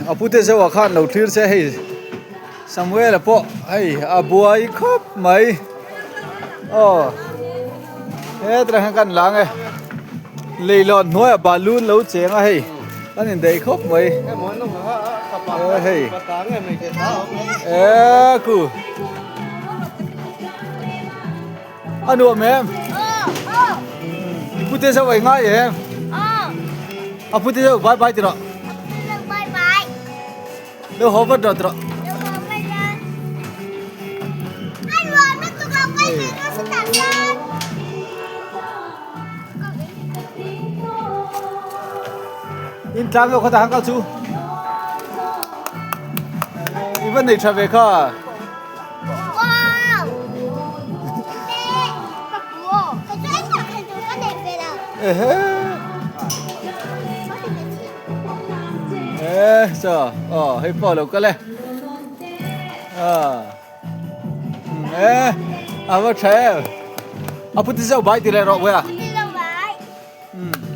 ອາພຸດທະເຈົ້າອາຄານເຫຼົ່າທຽນເສຍໃຫ້ສຳເວລະເປາະ ໃຫ້ອາບວຍຄອບໄໝ. ໂອ້ ເຮັດລະຫັງກັນລາງເອຍ ເລີຍລອນໜວຍອາບາລູນເຫຼົ່າເຈງອະໃຫ້ ອັນນີ້ໄດ້ຄອບໄໝ. ເອີ ເຮີ້ຍ ເອີ ກູ ອະນຸແມມ ພຸດທະເຈົ້າໄວ້ງ່າຍແຮງ. ອາພຸດທະເຈົ້າບາຍບາຍຕິເນາະ. ບາຍບາຍ ເດີ ໂຮບັດດອດເນາະ. ເອີ ເອີ ເຈົ້າ ເອີ ໃຫ້ພໍ່ເຮົາກໍແລະ ເອີ ເອີ ອາ ວ່າແທ້ ອາ ພຸດທະເຈົ້າບາຍຕິແລເນາະເວີຍ ອືມ.